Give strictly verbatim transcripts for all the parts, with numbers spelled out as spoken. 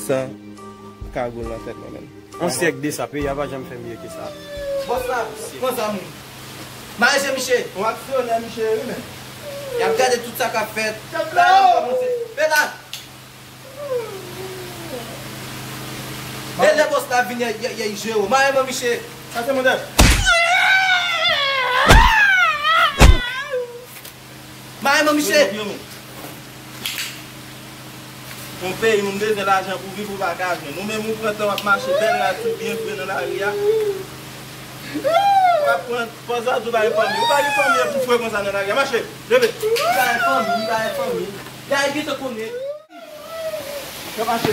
San kagoul nan tèt mwen menm. Yon syèk de sa, peyi a pa janm fè mye ke sa. Bòs la, pran zam ou. Mare je miche. Yon aksyonè miche wi menm. Y ap gade tout sa k ap fèt. Peda. E lè bòs la vini, y, y, y, jere w. Mare man miche. Sa se mande. Mare man miche. Yon peyi moun bezwen lajan pou viv ou pa ka jwenn. Ou menm ou pran tan w ap mache bèl rad sou byen vre nan lari a. W ap pran pòz la di w pa gen fanmi. Ou pa gen fanmi epi w fre konsa nan lari a. Mache, leve. Ou pa gen fanmi, ou pa gen fanmi. Gade ki te konnen. Yo mache.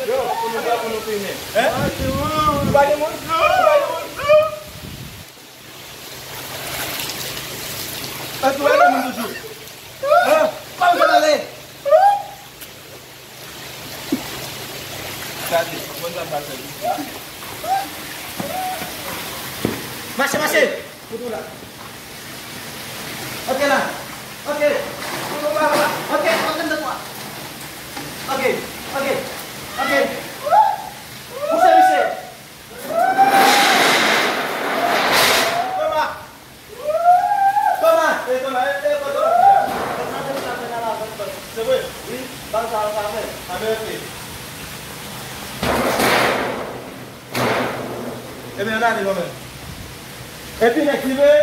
Yo, pou nou fè, pou nou filme. Hein? Ou pa gen moun? Ou pa gen moun? Èske w pa gen moun toujou? Hein? Pa ou fè pale? Gade, bon sa pase. Mache, mache. Kote w la? Ok la. Ok. Kote w la? Ok, ok, m dakò. Ok, ok, ok. Pouse misye. Toma! Toma! E Toma, e, e, kote w ap ye a? Se vre? Wi, ban sa, sa fè. A, mèsi. Ebyen, ann ale non, men. Epi nèg li vre.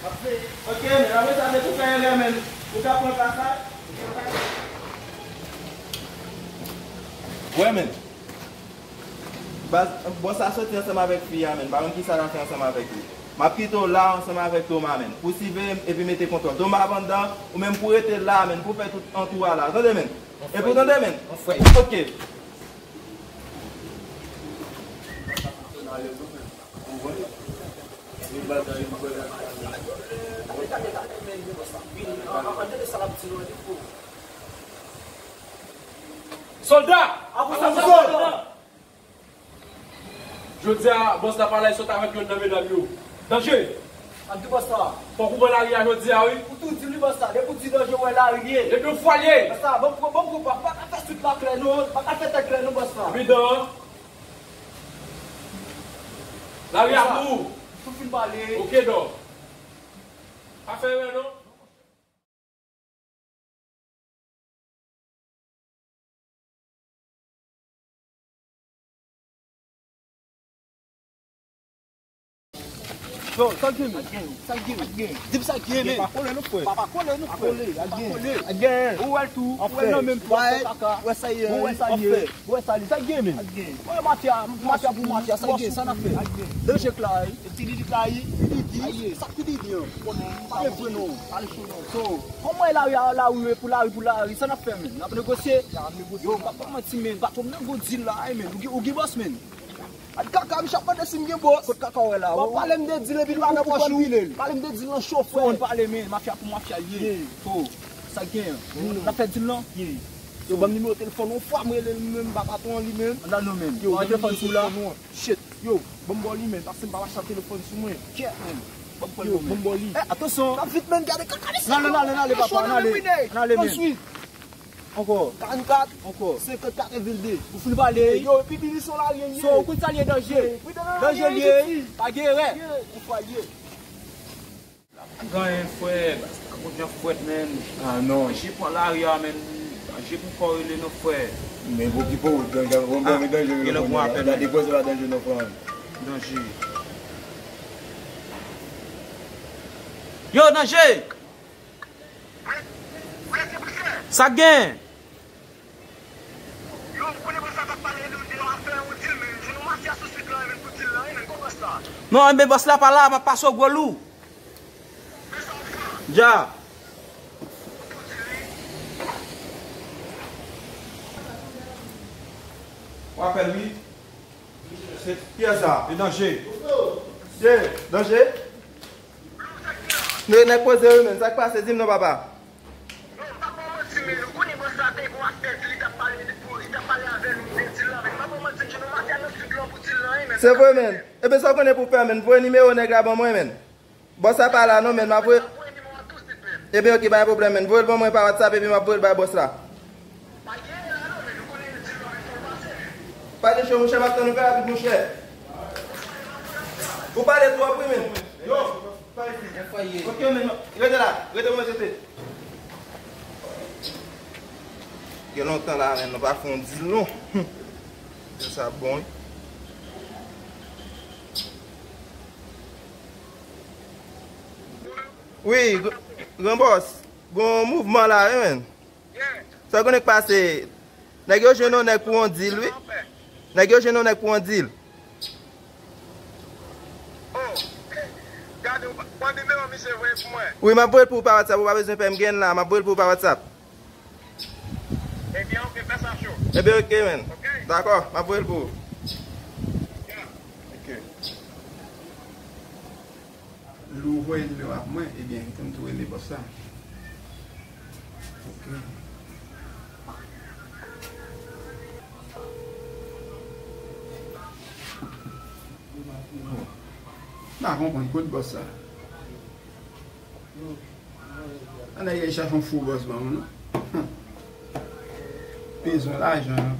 Ok, men apre sa, men tou fè erè, men. Ou ka pran plas la. Wè, men. Baz, bòs la soti ansanm avèk fi a, men. M pa konn kisa l ap fè ansanm avèk li. M ap kite w la ansanm avèk Toma, men. Pou siveye m epi mete kontwòl. Toma ap anndan, ou menm pou rete la, men. Pou fè tout antou a la. Tande, men. Epi w tande, men. Ok. Sòlda! Jodi a, bòs la pa la, li sot avèk youn nan medam yo. Danje! Ap di bòs la. Fòk ou pran lari a jodi a, wi. Ou tou di li, bòs la. Depi ou di Danje, ou wè lari li ye. Depi yon fwa li ye. Bòs la, bon, bon, bon, pa, pa ka fè swit la klè, non. Pa ka fè tèt klè, non, bòs la. Epi dan. Lari a pou ou. Tou fin pale. Ok, dò. Pa fè erè, non. Yo, sa k gen, men? Sa k gen, sa k gen, men? Di m sa k gen, men. Pa kole, non, frè. Pa, pa kole, non, frè. Pa kole, sa k gen. Ou wè l tou, ou wè l nan menm tou, ap fè kaka. Ou wè sa ye, ou wè sa ye. Ou wè sa li, sa k gen, men? Ou wè mafya, mafya pou mafya, sa k gen, sa n ap fè. Danje klari. Ti Didi klari, Ti Didi, sa k Ti Didi an? Pale vre non. Pale cho non. So, kòman e lari a, lari pou lari, pou lari, sa n ap fè, men? N ap negosye. Yo, m pa, pa manti, men. Patwon m nan gwo dil la, wi, men. Ou gen, ou gen bòs, men. Al kaka, m ap mande si m gen bòs. Kot kaka w wè la? Bon, pale m de dil epi l pa nan pòch ou. Pale m de dil nan cho, frè. Fò n pale, men. Mafya pou mafya l ye. So, sa k gen? N ap fè dil lan? Yo, ban m nimewo telefòn ou, fwa m rele l, men m pa patwon li, men. Nan non, men. Yo, ban m nimewo telefòn ou la. Shit. Yo, ban m ba w li, men, paske m pa mache ak telefòn sou mwen. Kèt, men. Ban m pran l. Yo, ban m ba w li. Eh, atansyon. N ap vit, men, gade kaka li. N ale, n ale, n ale, papa, n ale. N ale, men. Ankò. Karannkat. Ankò. Senkant katrevenn de. Ou fin pale. Yo, epi li son la, li ye. So, ou konn sa li ye, Danje. Danje li ye. Pa gen erè. Ou fwa li ye. Genyen, frè, baz la kout jan frèt, men. Ah, non. Danje pran lari a, men. Danje pou kò rele non, frè. Men pou ki pou, Danje, bon, bon, men Danje rele non, frè. Gade pwèz la, Danje non, frè. Danje. Yo, Danje! Sa k gen? Yo, ou konnen bòs la t ap pale de yon afè, yon dil, men, jwenn yon mafya sou swit lan, men, pou dil lan, wi, men, gwo bòs la. Non, men bòs la pa la, m ap pase w gwo lou. Dja. W ap fè l, wi. Se kiyès sa? E Danje. Ye, Danje. Men nèg poze wi, men. Sa k pase? Di m non, papa. Non, m pa ba w manti, men. Ou konnen bòs la te gon afè, li t ap pale pou, li t ap pale avè nou de dil la, men. M pa ba w manti, m jwenn yon mafya nan swit lan pou dil lan, wi, men. Se vre, men. Ebyen, sa w konnen pou fè, men. Voye nimewo nèg la ban mwen, men. Bòs la pa la non, men, m ap voye. Ebyen, ok, pa gen pwoblèm, men. Voye l ban mwen pa WhatsApp, epi m ap voye l bay bòs la. Pale cho, monchè, m ap tann ou fè rapid, monchè. Ou pale twòp, wi, men. Yo, pa isi. Ok, men, rete la. Rete, mwen rete. Gen lontan la, men, nou pa fè yon deal, non. Sa bon, wi. Wi, gr-, gran bòs. Gon mouvman la, wi, men. Sa w konnen k pase? Nèg yo jwenn yon nèg pou yon deal, wi. Nèg yo jwenn yon nèg pou yon deal. Oh, gade, w pran nimewo misye voye pou mwen. Wi, m ap voye l pou ou pa WhatsApp, ou pa bezwen pè m gen l la, m ap voye l pou ou pa WhatsApp. Ebyen, ok, fè sa cho. Ebyen, ok, men. Ok. Dakò, m ap voye l pou ou. Ya. Ok. Lou voye nimewo a pou mwen, ebyen, kite m tou rele bòs la. Ok. M pa konprann kot bòs la. Ann al chache yon fo bòs ban mwen, non. Bezwen lajan, non.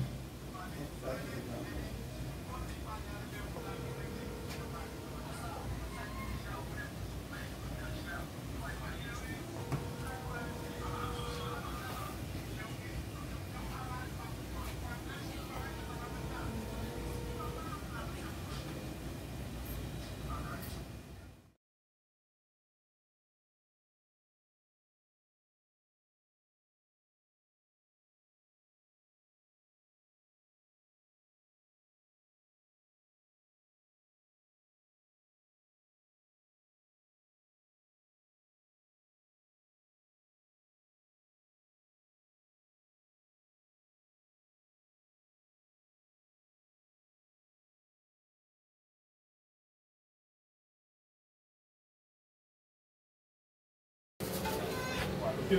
Ok,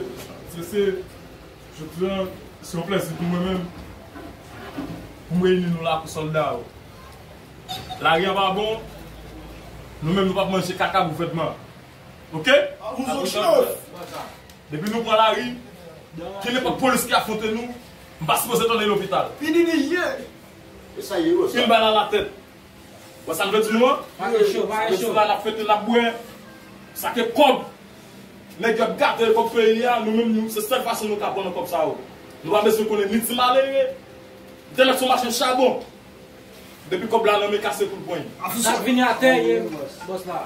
se, se, jodi a, se yon plèzi pou mwen menm, pou m reyini nou la kou sòlda yo. Lari an pa bon, nou menm nou p ap manje kaka gouvènman. Ok? Depi nou pran lari, kenenpòt polis ki afwonte nou, m pa sipoze tande lopital. Fini li ye. E sa ye, wè sa. Une balle à la tête. Wè sa m vle di nou an? Pake cho, pake cho. Sa n ap fete, n ap bwè. Sa ke kòb. Nèg yo ap gate kòb peyi a, nou menm, nou, se sèl fason nou ka pran nan kòb sa yo. Nou pa bezwen konnen ni ti malere. Entènèt se yon machann chabon. Depi kòb la nan men, kase kou l pran. Sa k vini atè ye, bòs la.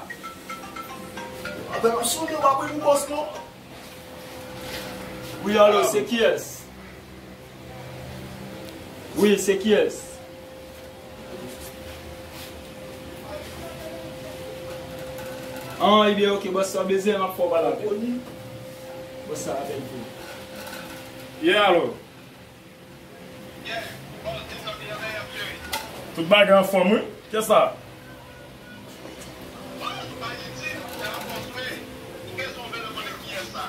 Atè, m ap sonde w ap pou bòs, non? Wi, alo, se kiyès? Wi, se kiyès? An, ebyen, ok, bòs sa bezwen, m ap fè w pale avè l. Bòs sa avè l tou. Yeah, alo. Tout bagay anfòm, wi. Kiyès sa?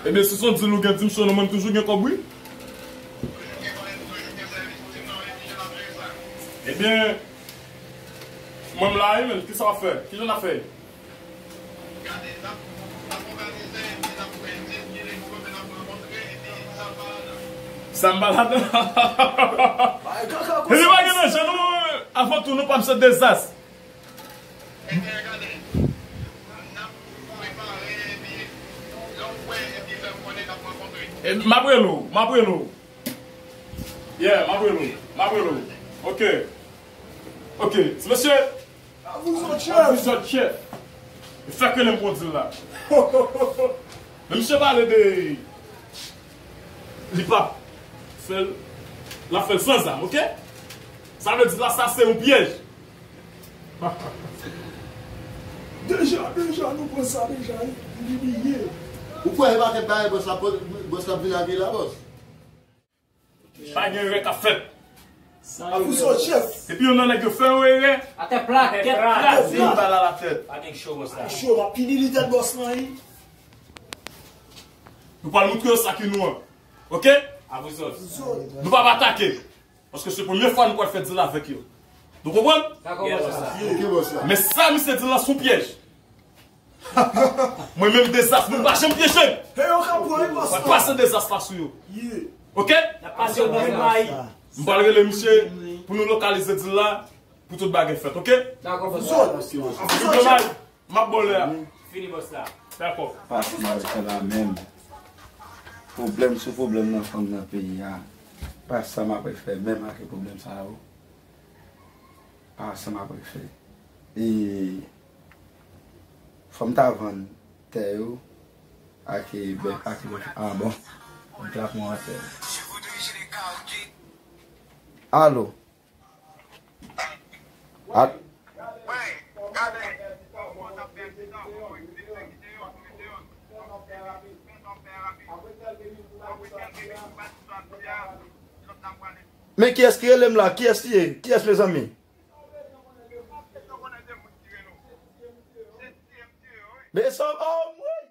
Ebyen, si se yon deal ou gen, di m cho non, mwen m toujou gen kòb, wi. Ebyen, mwen m la, wi, men, kisa w ap fè? Kijan n ap fè? Sa m pa ladan. Epi pa gen nan jan nou, avan tou, nou pa m se dezas. E, m ap rele w, m ap rele w. Yeah, m ap rele w, m ap rele w. Ok. Ok, ti mesye. A vous autres, chef. A vous autres, chef. Fèk rele m pou di l la. Men misye pale de li p ap fè l, l ap fè l san zam, ok? Sa vle di la, sa se yon pyèj. Deja, deja, nou pran sa deja, li bliye. Ou kwè e pa kèk bagay bòs la, bòs la vin avè la, bòs? Pa gen erè k ap fèt. A vous autres, chef. Epi youn nan nèg yo fè yon erè. Atè plat, tèt plat. Une balle à la tête. Pa gen cho, bòs la. Cho, m ap pini li tèt bòs lan, wi. Nou pral montre yo sa ki nou an. Ok? A vous autres. Nou p ap atake. Paske se premye fwa nou pral fè deal avèk yo. Nou konprann? Dakò, bòs la. Ok, bòs la. Men sa misye di lan se yon pyèj. Mwen menm dezas, mwen pa janm pyeje. Hey, yo ka pran, wi, bòs la. Mwen pase dezas la sou yo. Yeah. Ok? N ap pase yo nan mayi. M pral rele misye. Pou nou lokalize dil la, pou tout bagay fèt, oke? Dakò, bòs la. Zòt. Zòt. M ap ba w lè a. Fini, bòs la. Dakò. Pa sa m ap fè la menm. Pwoblèm sou pwoblèm nan fanm nan peyi a. Pa sa m ap fè menm ak pwoblèm sa yo. Pa sa m ap fè. E fò m ta vann tè yo ak bèk ak bèk. Ah bon. M t ap pran tè. Alo. At- Men kiyès ki rele m la? Kiyès li ye? Kiyès, mezanmi? Men sa, oh, mwen.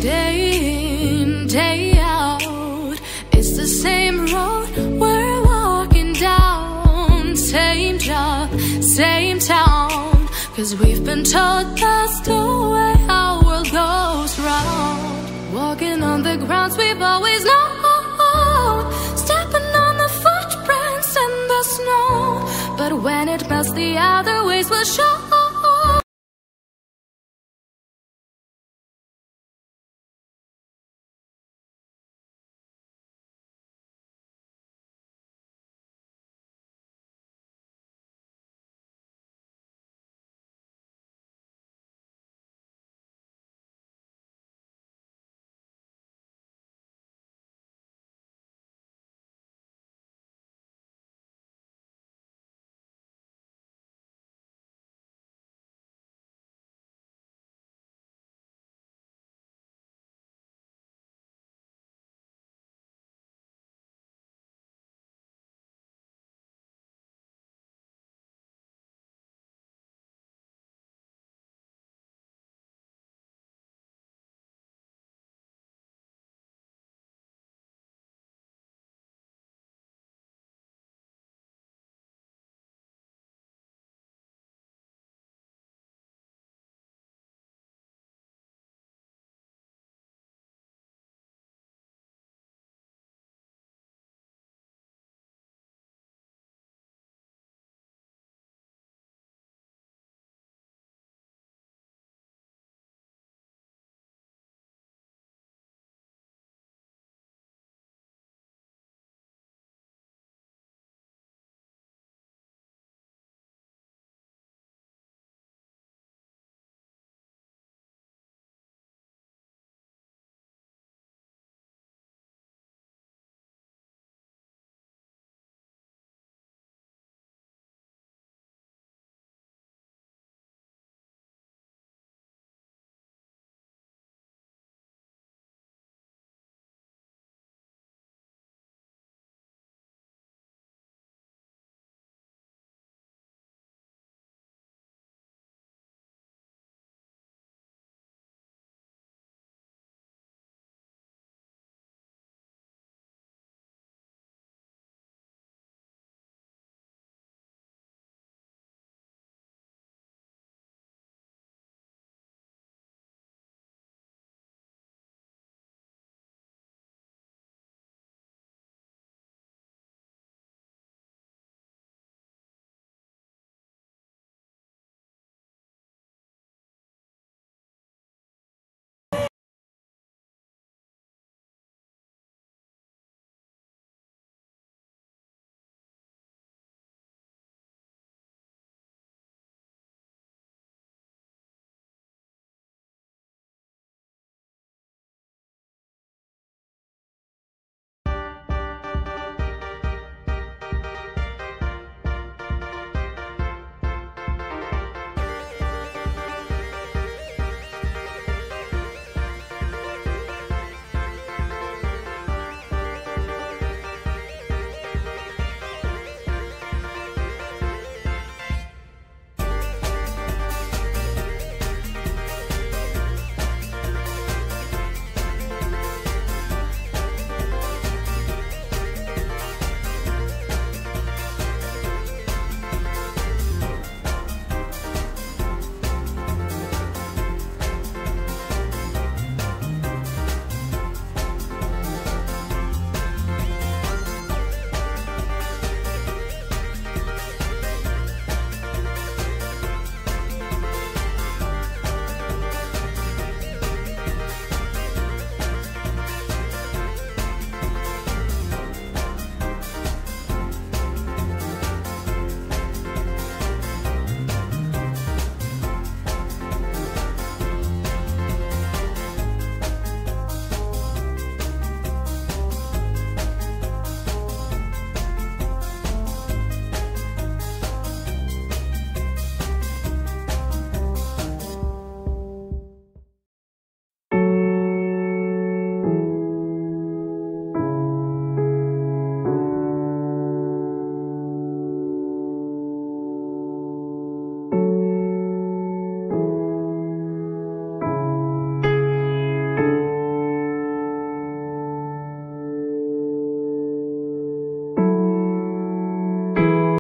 Day in, day out, it's the same road we're walking down, same job, same town. 'Cause we've been told that's the way our world goes round. Walking on the grounds we've always known, stepping on the footprints in the snow. But when it melts, the other ways will show.